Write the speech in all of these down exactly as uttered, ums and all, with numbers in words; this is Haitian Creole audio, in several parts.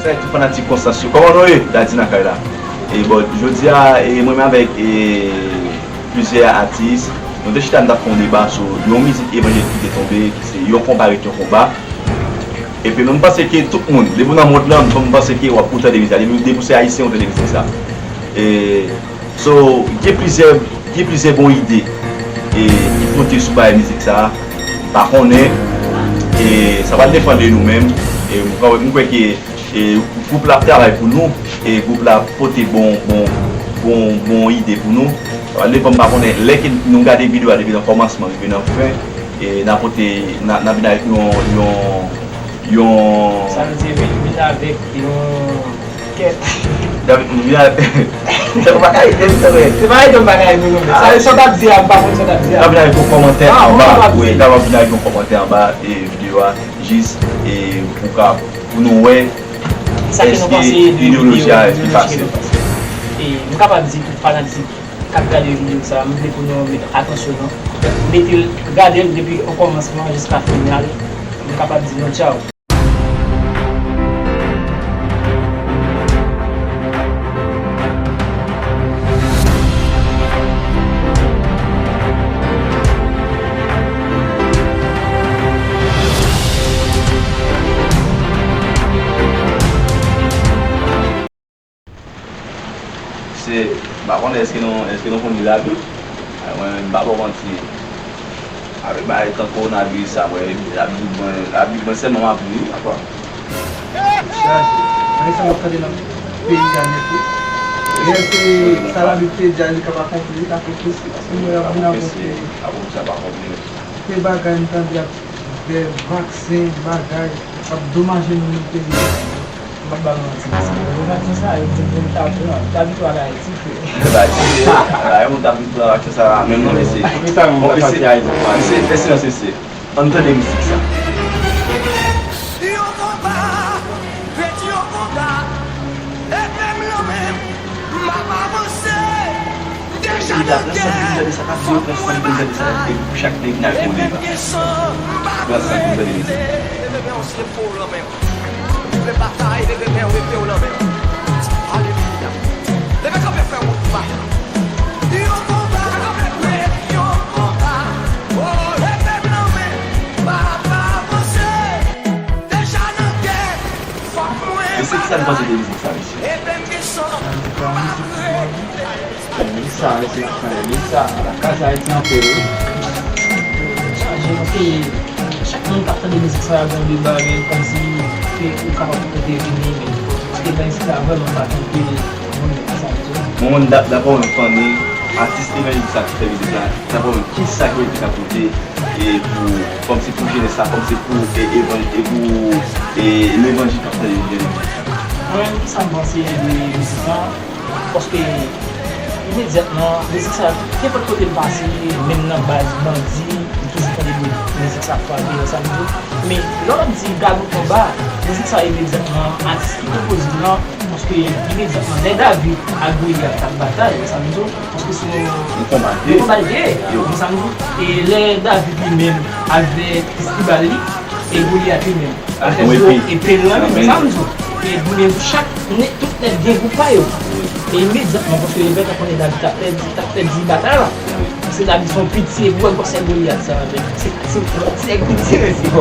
Sa e tout fanatik Konstans yo. Kòman nou ye? Daddy nan kay la. E bon, jodi a, e mwen menm avèk, e, plizyè atis, nou te chita, n t ap fè yon deba sou yon mizik evanjelik ki te tonbe, ki se Yon konba ret yon konba. Epi nou, m panse ke tout moun, depi w nan mond lan, m panse ke w ap, ou tande mizik sa. Depi, depi w se ayisyen, ou tande mizik sa. E So, gen plizyè, gen plizyè bon ide, e, ki pote sou bagay mizik sa a. M pa konnen, e, sa pral depann de nou menm. E, m kwè, m kwè ke, e, gwoup la ap travay pou nou, e gwoup la ap pote bon, bon, bon, bon ide pou nou. Sa pral depann, m pa konnen, lè ke nou gade videyo a depi nan kòmansman rive nan fen, e n a pote, n a, n a vin avèk yon, yon, yon Sa vle di vin, vin avèk yon kèt. David, m vin avèk, se pa ka ede m, tande. Se pa ede m, pa ka ede nou, men sa, sa w t ap di a, m pa konn sa w t ap di a. N a vin avèk yon kòmantè anba, wi, n a vin avèk yon kòmantè anba, e, videyo a, jis, e, pou ka, pou nou wè èske ideoloji a, èske pase. E, m kapab di tout fanatik k ap gade videyo sa a, m vle pou nou met atansyon nou. Mete l, gade l depi okòmansman jiska final. M kapab di nou tchaw. Se, m pa konnen èske nou, èske nou konn li Labib? A, mwen menm, m pa ba w manti. Avèk bagay tan kowonaviris sa, mwen, Labib mwen, Labib mwen sèlman m ap li, apa. Sa, bagay sa m ap tande nan peyi a nèt wi. Èske sa Labib te di a, li k ap akonpli, li k ap akonpli, paske mwen ap vin akonpli. Akonpli sa pa akonpli. Te bagay m tande ap fè vaksen, bagay, ap domaje nou nan peyi a. M ap ba nou manti, mesye. Yo, vaksen sa, yo di m pou m ta pran. Ta viktwa la, e ti frè. Ba, e, ba, e moun ta viktwa vaksen sa, menm non, mesye. Bon, mesye, mesye, mesye, mesye. Ann tande mizik sa. Yon konba, ret yon konba. Epe m nan men m, m ap avanse. Deja nan gè, fòk mwen batay. Epi m gen san, m pa vle. Leve men w, se pou w nan men w. Leve batay, leve men w, epe w nan men w. Alelouya. Leve kanpe, frè, wout batay. Yon konba, ret yon konba. O, epe m nan men m, m ap avanse. Deja nan gè, fòk mwen batay. Epe m gen san, m pa vle. Mizik sa, se, mizik sa, lakay sa, Ayiti anpil, wi. Chanje, paske chak moun k ap tande mizik sa, gen de bagay kòmsi ke ou kapab entèvini, men paske nan mizik sa vrèman pa gen anpil moun, sa m di. Mwen menm, dap-, daprè w menm, Fanny, atis evanjelik sa ki fè mizik la, daprè w menm, kisa ke li te ka pote, e pou, kòmsi pou jenès la, kòmsi pou, e, evan-, e pou, e, levanjil k ap tande jenès la? Mwen menm, kisa m panse de mizik la? Paske imedyatman, mizik sa, nenpòt kote m pase, menm nan baz bandi, m toujou tande mi-, mizik sa frape, sa m di. Men, lè w ap di Gadou Konba, mizik sa imedyatman, atis ki konpoze l lan, paske imedyatman, lè David ak Golyat t ap batay, sa m di, paske se yon konba l te ye, sa m di. E lè David li menm avèk ti bal li, e Golyat li menm. Avèk gwo epe l nan men l, sa m di w. E goumen pou chak, nèt, tout nèt gen gwoup pa yo. E imedyatman, paske yo gentan konnen David t ap pèdi, t ap pèdi batay la. Se David se yon piti, epi w wè gwosè Golyat sa, men se, se, se nèg piti, mesye.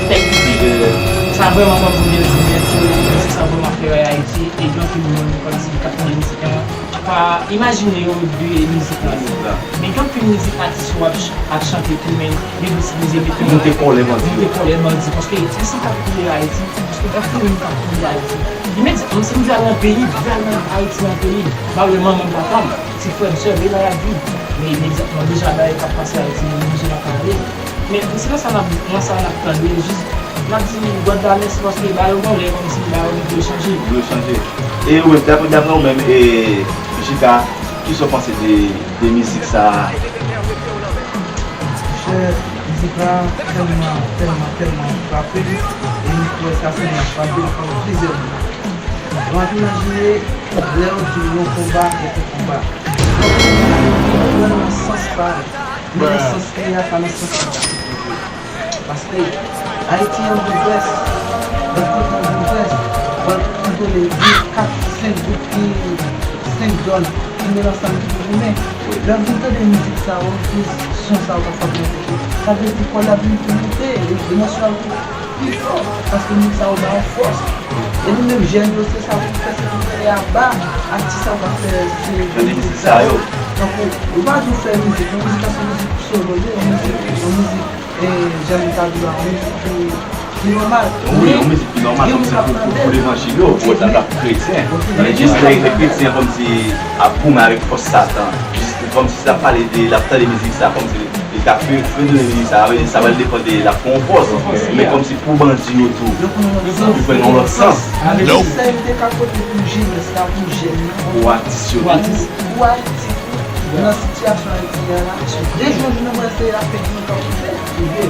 Nèg piti. Sa vrèman ban m byen di, byen di, se sa vrèman fè Ayiti, e gen anpil moun kòmsi k ap tande mizik lan. Pa imajine yo de mizik lan yo. Men gen anpil mizik atis yo ap ch-, ap chante tou, men yo sipoze mete moute kòlè bandi, moute kòlè bandi, paske gen san k ap koule Ayiti, paske gen anpil moun k ap koule Ayiti. Imedyatman, si m di al nan peyi, m di al nan Ayiti, nan peyi, m pa wè manman m, papa m, ti frè m, sè m, e la y ap viv. Men imedyatman, deja bagay k ap pase Ayiti, nou oblije n ap pale. Men se nan sa n ap, nan sa n ap tande, jis n ap di God la mèsi paske ba yo gon lè kòmsi ba yo dwe chanje. Dwe chanje. E ou menm, daprè, daprè ou menm, e, Jika, kisa w panse de, de mizik sa a? Monchè, mizik la tèlman, tèlman, tèlman frape, e m kwè sa sèlman frape m pandan plizyè moun. Nou ap imajine, lè yo di yon konba, yon konba. Fòk nou wè nan sans pa l. Men nan sans li a, pa nan sans li ta sipoze. Paske, Ayiti an detrès, lòt kote an detrès, w al kontwole de, kat, senk gwoup ki, senk zòn ki mele ansanm ki pou goumen. Lè w vin tande mizik sa yo, ki son sa yo k ap fè monte, sa vle di kò l ap vin pi moute, e, emosyon ap vin pi fò, paske mizik sa yo ba w fòs. E nou menm jèn yo, se sa pou fè, se pou fè aba atis sa yo k ap fè se mizik sa yo. Tankou, ou pa di w fè mizik, yon mizik la se yon mizik solo, yon mizik, yon mizik e jan nou ta di la, yon mizik ki, ki nòmal. Wi, yon mizik ki nòmal, kòmsi pou, pou, pou levanjil yo, pou lòt la k ap kretyen. Tandis lè, lè kretyen kòmsi ap goumen avèk fòs Satan, jis kòmsi l ap pale de, l ap tande mizik sa, kòmsi li ta fre-, fredone mizik sa, sa vle di sa pral depann de, l ap pran yon pòz, men kòmsi pou bandi yo tou, li pran yon lòt sans. Avèk sa yo te ka pote pou jenès la, pou jèn yo, pou atis yo, pou atis, pou atis. Nan sitiyasyon Ayiti a la, de jou an jou nou wè se afè ki nou ka okipe.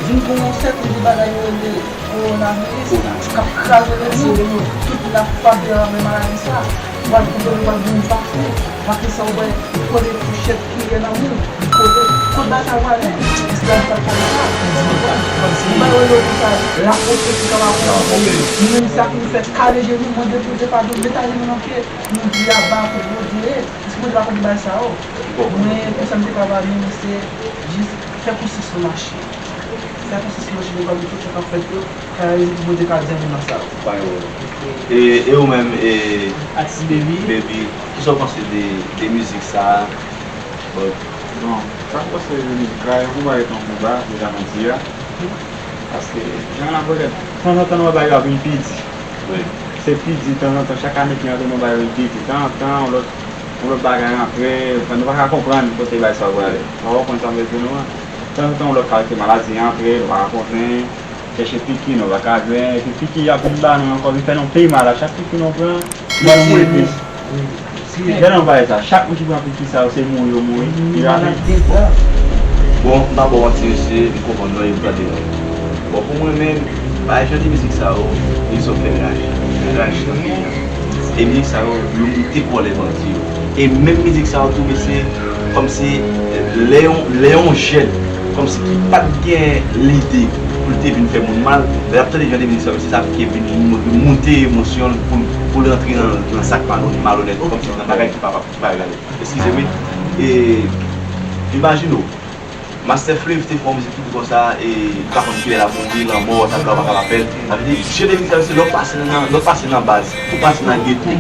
Vin gen yon sèten de bagay yo rele kowonaviris k ap kraze lemonn. Tout moun ap frape a men maladi sa. Ou al kontwole, ou al gen yon vaksen. Vaksen sa ou wè, li kole tou chèf kiyè nan moun. Li kole, kot bagay sa prale? Esklav sa prale la. Ou wè yo rele sa, lapwopesi ka lapwopesi. Nou menm sa ki nou fè kale jenou, mande Bondye padon, met ajenou nan pye, nou di aba pou Bondye. Paske Bondye pa konn bagay sa yo. Mwen, konsèy m te ka ba nou, se jis fè konsyans nou mache. Fè konsyans nou mache devan tout sa k ap fèt yo, fè rezon pou Bondye ka di anpil nan sa yo. Pa gen pwoblèm. E, e ou menm, e, Atis Baby. Baby, kisa w panse de, de mizik sa a? Bon. Bon, sa m panse de mizik la, yon konba ret yon konba, deja mwen di a. Paske, jan n ap wè, tanzantan nou wè bagay yo ap vin pi di. Wi. Se pi di tanzantan, chak ane ki antre, nou wè bagay yo vin pi di. Tanzantan, yon lòt, yon lòt bagay antre, nou pa ka konprann kote bagay sa yo prale. Ou konprann sa m vle di nou an? Tanzantan, yon lòt kalite maladi antre, nou pa ka konprann, chèche piki, nou pa ka jwenn, epi piki ap vin ba nou ankò, vin fè nou pi mal, a chak piki nou pran, nou mouri plis. Gade yon bagay sa, chak moun ki pran piki sa yo, se mouri yo mouri. Li malad. Bon, m pa ba w manti, mesye, m konprann nou e m tande nou. Bon, pou mwen menm, bagay jan de mizik sa yo, li sot fè raj. Raj nan peyi a. E mizik sa yo, yo moute kòlè bandi yo. E menm mizik sa yo tou, mesye, kòmsi, lè yon, lè yon jèn, kòmsi ki pa t gen lide pou l te vin fè moun mal, lè l ap tande jan de mizik sa yo, mesye, sa fè ke vin mou-, moute emosyon l pou, pou l rantre nan, nan sa k malon-, malonèt, kòmsi nan bagay ki pa, ki pa regade. Eskize m, wi. E, imajine w, Master Flavour te fè yon mizik tou konsa, e, li pa konn kilè l ap mouri, lanmò, sa, sa, w pa ka rapèl. Sa vle di, jan de mizik sa, se lè w pase nan, lè w pase nan baz, ou pase nan geto,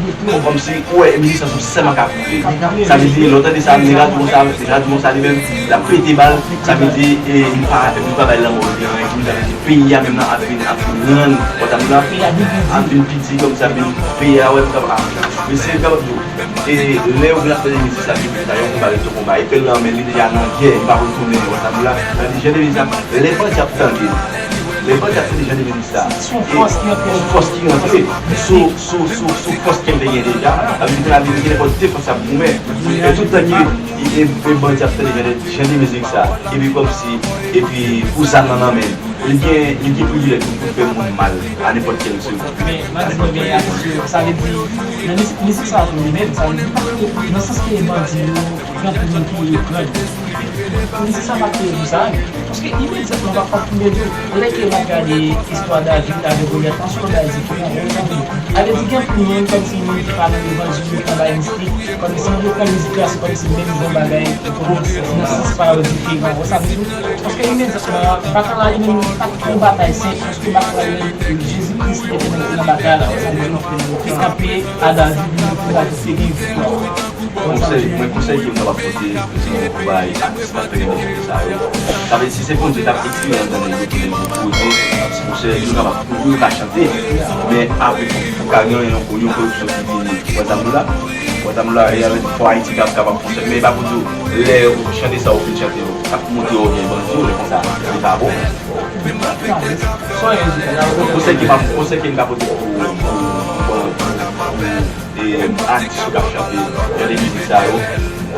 kòmsi, ou wè, mizik sa, se sèlman k ap moute. Sa vle di, lè w tande sa, nèg la tou konsa, nèg la tou konsa, li menm, l ap pete bal, sa vle di, e, li pa, li pa bay lanmò, li anyen, sa vle di, peyi a menm nan ap vin, ap vin rann, w ap la, ap vin piti, kòmsi ap vin, peyi a, wè, m kapab, mesye, m kapab di w, E lè yo vin ap tande mizik sa, ki mizik sa, yon konba ret yon konba, epe l nan men li deja nan gè, li pa pou l tounen, w ap la, nan di jan de mizik sa, lè bandi ap tande l, lè bandi ap tande jan de mizik sa, se yon fòs ki rantre sou, sou, sou, sou fòs ke l te gen deja, sa vle di ke l ap vin gen nenpòt defans ap goumen, e tout tan ke, e, e, e bandi ap tande jan de, jan de mizik sa, epi kòmsi, epi pou zam nan nan men l. Li gen, li gen privilèj pou, pou fè moun mal a nenpòt kèl segonn. Men, m ap di nou, men atis yo, sa vle di, nan mizik, mizik sa a tou li menm, sa vle di, nan sans ke bandi yo, gen anpil moun ki reprann mizik sa pa kreye pou sa, men. Paske imedyatman, pa, pa pou mwen di w, lè ke m ap gade istwa David avèk Golyat, ansanm bagay diferan, men sa vle di, gen anpil moun, kòmsi moun ki pa nan levanjil, yo pran bagay mistik, kòmsi yo pran mizik la, se kòmsi menm jan bagay, nan sans pa yo diferan, wè sa vle di? Paske imedyatman, batay la li menm li pa t yon batay senp, paske batay la li menm, Jezi Kris te nan, nan batay la, sa vle di, li kanpe a David, li te, David te gen viktwa. Konsèy, mwen konsèy ke m kapab pote, se yon bay atis k ap fè gen sa yo. Sa vle di, si se Bondye k ap ekri anndan yo, pou yo poze, konsèy, yo kapab, pou yo ka chante, men apre, pou ka gen yon, yon koripsyon ki vini, wè sa m di w la? Wè sa m di w la, e avèk fò Ayiti k ap kapab fè, men e pa pou di w, lè w chante sa, ou fin chante, w ap montre w gen bandi, w lè konsa, li pa bon. Konsèy ki pa, konsèy ki m ka pote pou, pou, pou, pou, e, atis yo k ap chante jan de mizik sa yo,